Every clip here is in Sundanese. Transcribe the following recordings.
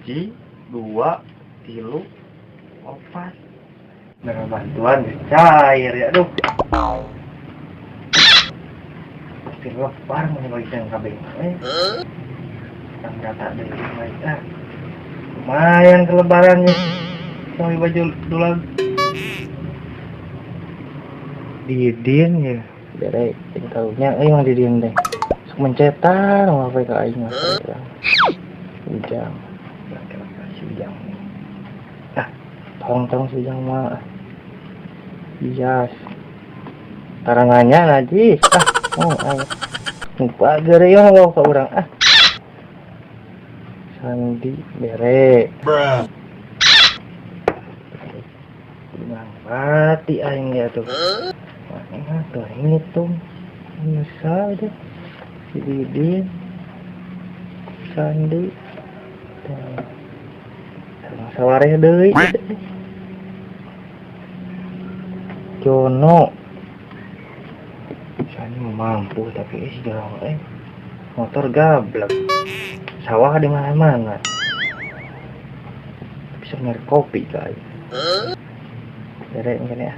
1, 2, 3, 4. Dana bantuan cair ya, aduh. Pasti lebar mau bagikan kabeh. Yang data deui baik ah. Lumayan ke lebarannya. Sama baju dulang. Didin ya. Bere jeung taunya euy mang Didin teh. Sok mencetan apa ka aing mah. Ujang. Si Ujang. Ah, tolong-tolong si Ujang mah. Iya. Tarangannya najis. Ah, oh, ayo. Lupa gere yo ka urang ah. Sandi bere. Bruh. Mati aing ya tuh. Wah, tuh ini tuh. Bisa deh. Si Didin. Sandi. Sawareh deui. Jono. Sandi mampu tapi si Jono motor gablek. Sawah di mana-mana. Bisa nyari kopi guys. Bere mungkin ya.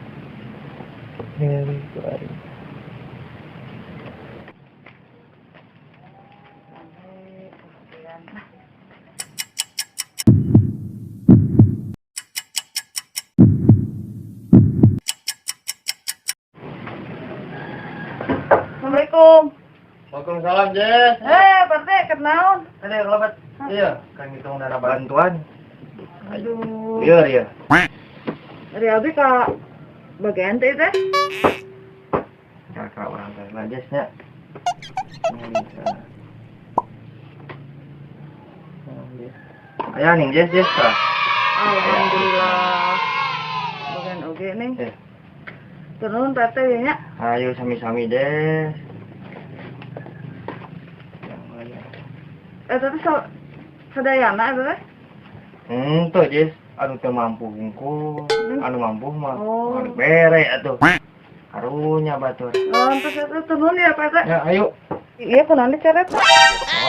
Assalamualaikum. Waalaikumsalam, Jess. Pak RT, kenaon? Ada kelabat. Iya, kan ngitung dana bantuan. Aduh. Iya, iya. Dari abi ka bagian teh teh. Kakak orang teh lah, Jess nya. Aya nih, Jess, Jess. Alhamdulillah. Bagian oge nih. Turun Pak RT ya nya. Ayo sami-sami, Jess. Tapi sadayana eta teh? Tuh, Jess. Anu teu mampu hungkul, anu mampu mah anu bere atuh. Karunya batur. Oh, terus eta turun ya, Pak RT. Ya, ayo. Iya, kunaon diceret?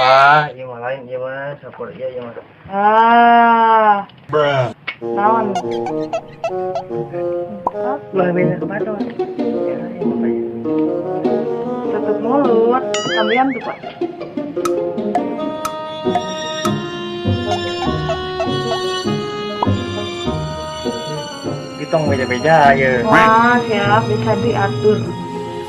Wah, ieu mah lain ieu mah, sapur ieu ieu mah. Ah. Bruh. Naon? Lah beda ke batur. Tutup mulut, sambian tuh, Pak. Ditong beda-beda ya. Wah, siap bisa diatur.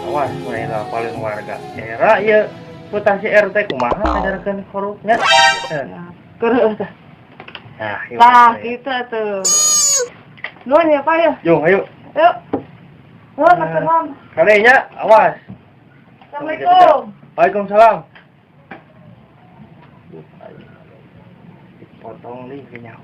Awas, mulai lah paling warga. Era ya, putasi RT kumaha ngajarkeun korupnya. Keur tah. Nah, yuk. Tah, kita tuh. Nuhun ya, Pak ya. Jung, ayo. Yuk. Nuhun, matur nuhun. Kadenya, awas. Assalamualaikum. Waalaikumsalam. Potong nih kayaknya.